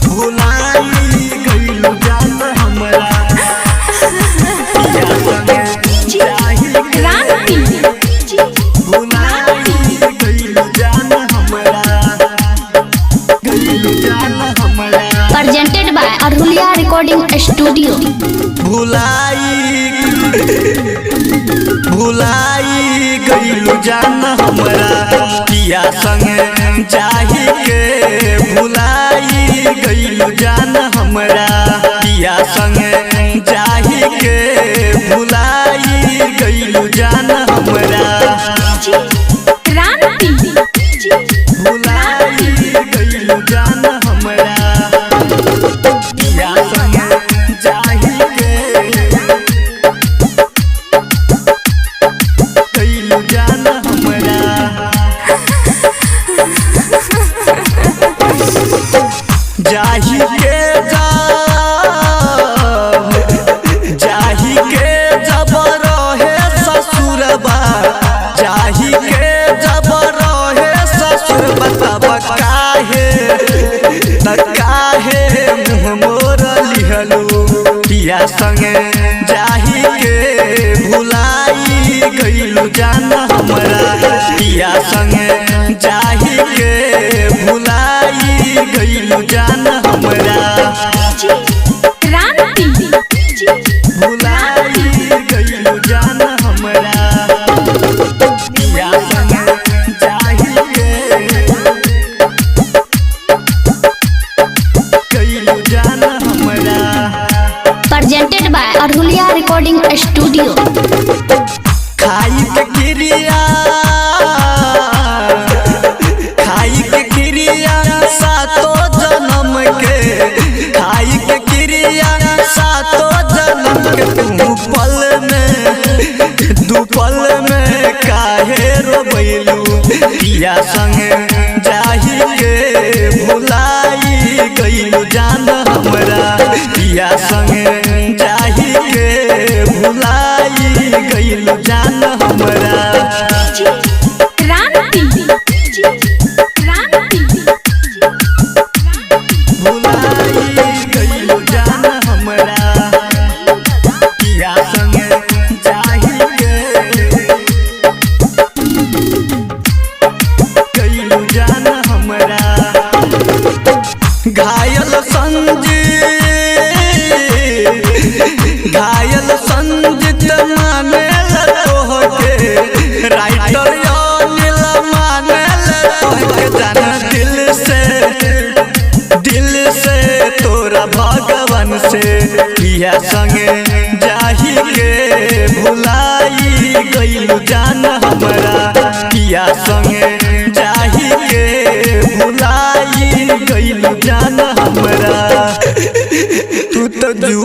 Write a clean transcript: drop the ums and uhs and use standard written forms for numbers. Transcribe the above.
भुलाई गइलू जान हमरा पिया संगे जाही के क्रांति भुलाई गइलू जान हमरा गइलू जान हमरा presented by Arhulia recording studio. भुलाई भुलाई गइलू जान हमरा पिया संगे जाही के भुलाई गइलू जान हमरा पिया संगे जाही के भुलाई गइलू जान हमरा क्रांति भुलाई गइलू जान हमरा पिया संगे जाही के गइलू जान हमरा जाही के जाब जाही के जब रहे ससुरबा जाही के जब रहे ससुरबा तब काहे त काहे मुँह मोर लिहलू पिया संगे जाही के भुलाई गइलू जान हमरा पिया संगे जाही के भुलाई गइलू जान हमरा क्रांति भुलाई गइलू जान हमरा पिया संगे जाही के गइलू जान हमरा presented by Arhulia recording studio. खाई के क्रिया खाई के क्रिया सातो जन्म के खाई के क्रिया सातो जन्म के तू पल में दू पल में काहे रोबैलू पिया संगे जाही के भुलाई गइलू जान हमरा पिया संगे जाही के भुलाई गइलू जान हमरा क्रांति क्रांति भुलाई गइलू जान हमरा पिया संगे जाही के गइलू जान हमरा घायल संजीत घायल संजीत माने तोहके राइटर अनिल माने तोहके जान दिल से दिल से तोरा भगवान से पिया संगे जाही के भुलाई गइलू जान हमरा पिया संगे जाही के भुलाई गइलू जान हमरा तू तो जू।